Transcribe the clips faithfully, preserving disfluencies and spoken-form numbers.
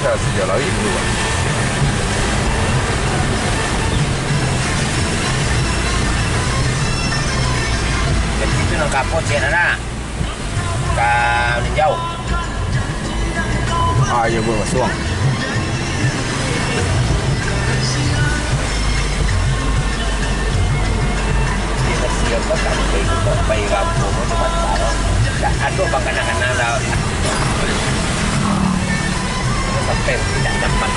Sijak lari dulu, Bang. Jadi itu nan ka apo, cek anak? Ka ninjau. Ah, iyo, buek masuang. Ado bang kanang-kanang lah. Sampai tidak dapat.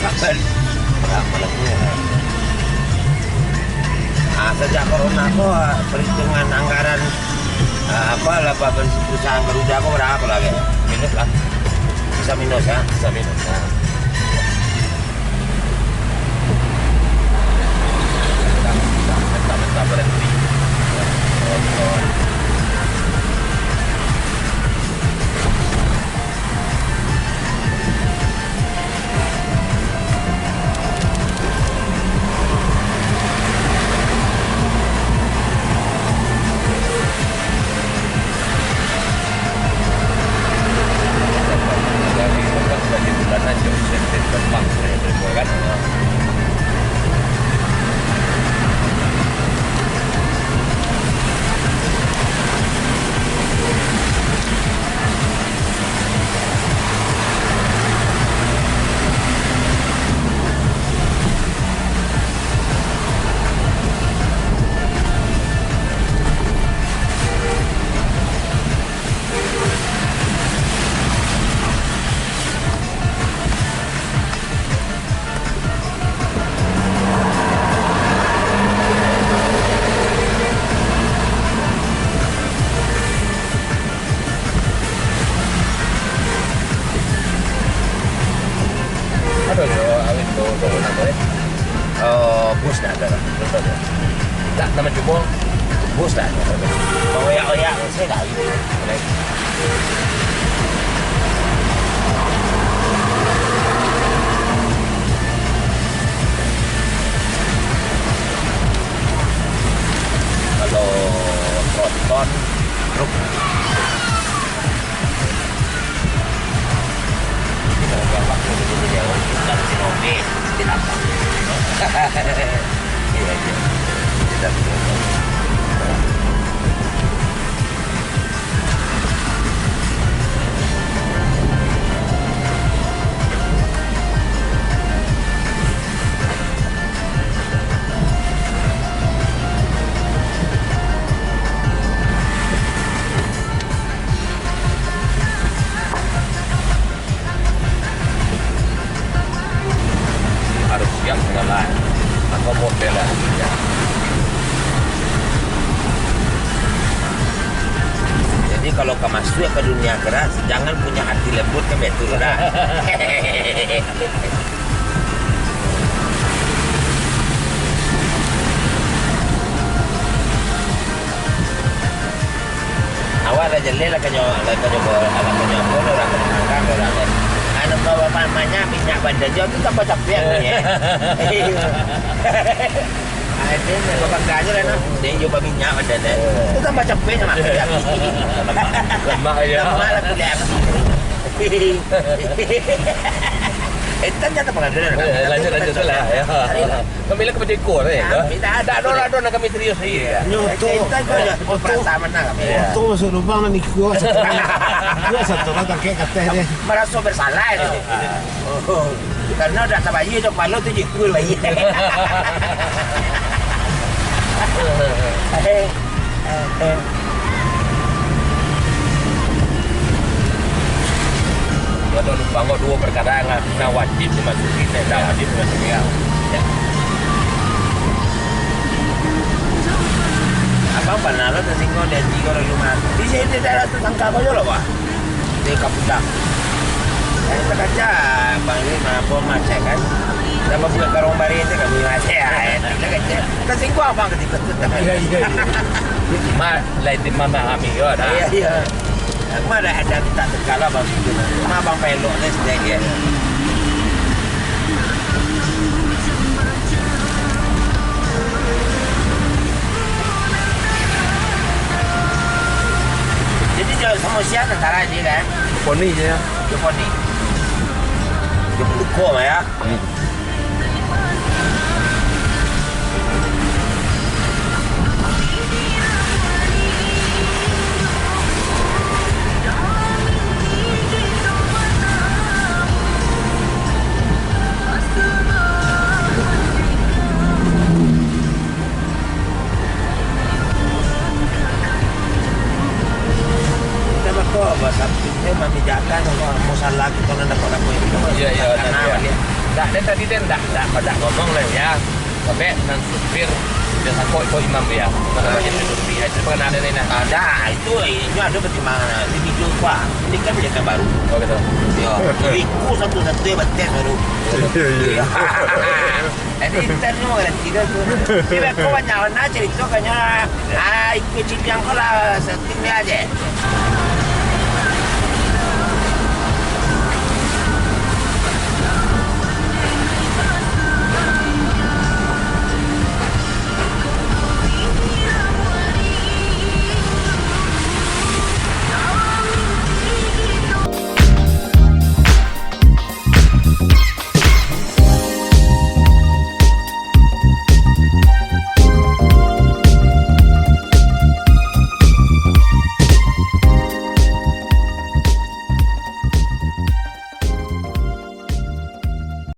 Saban. Ah, sajak corona ko, ah, perhitungan anggaran, ah, apa, lah, perusahaan Garuda ko bara ko lah, kan? Minus lah. Bisa minus, ya? Bisa minus, ya. Minta, minta berhenti. Ado jo awet tu, tu namo, eh? Oh, bus dah ada lah. Bus ada. Tak, nama cubo? Bus dah ada. Oyak-oyak, saya dah. Kalau tronton, truk. Iya, iya. Tidak. Harus siap segala, atau model lah. Jadi, kalau ka masuak ka dunia akhirat, jangan punya hati lembut kan, betul dah. Lah jaleh lah kanyo, lah kanyo, lah kanyo apo, lah kanyo makan, lah kanyo. Anu, kalau banyak minyak badan, tu tambah capek, kan, ya. Ah, itu, kalau bangga aja lah, nah. Dia juga minyak badan, eh. Tu tambah capek sama kulit api. Lemak, ya. Lemak lah kulit api. Eh, kan jatuh pengadilan. Eh, lanjut, lanjut, lah, ya. Kami lah kepada ekor, eh. Ah, tidak ada. Tak ada, ada nak kami serius, iya. Nyo, eh, tu, kita itu aja, itu perasaan mana kami, ya. Untung masuk lubang dan ikut satu. Ikut satu, lah, tangkek kateh deh. Merasa bersalah itu. Ah. Oh, karena udah tabayia jo palo tu, jikul bayia. Eh, eh, eh. Yo, tu lupo ko duo perkara nan, nan wajib dimasuki, nan indak wajib dimasuki, ya. Ya. Abang pernah lo tasingguang di haji ko di rumah. Di sini daerah tu sangka ko jo lo, Pak. Di Kapudak. Eh, takaca abang ni, ma-, apo, macam kan. Dah babuek karong bareh tu, kami macam, ya, eh, takaca. Tasingguang abang katiko tu. Iya, iya, iya. Ma-, lain di mama kami, yo, dah. Iya, iya. Aku mah dah, dah minta tegak lah, Bang, gitu lah. Cuma Abang pelok ni sedikit. Jadi, jo samo sia antara aja, kan? Poni je, ya. Jo Poni. Jo penduko mah, ya. Hmm. Kito bako, basatu, eh, mamijakan, kalau musala kito nan dapek-dapek itu, iya, iya, takana, iya. Baliak. Dak, den tadi den dak, dak, dak ngomong lah, ya. Sampai nan supir, supir sako iko imam, ya. Mana bagian itu, itu pengenalan ini, nah. Ada, itu, inyo ada pertimbangan. Di video gua, ini kan penjagaan baru. Oh, gitu. Yo, iku satu-satunya betes baru. Iya, iya. Jadi, ntar ni mau ganti dah tu. Tapi aku banyak mana cerita kan, ya. Ah, ikut ciliang kau lah, setting dia aja.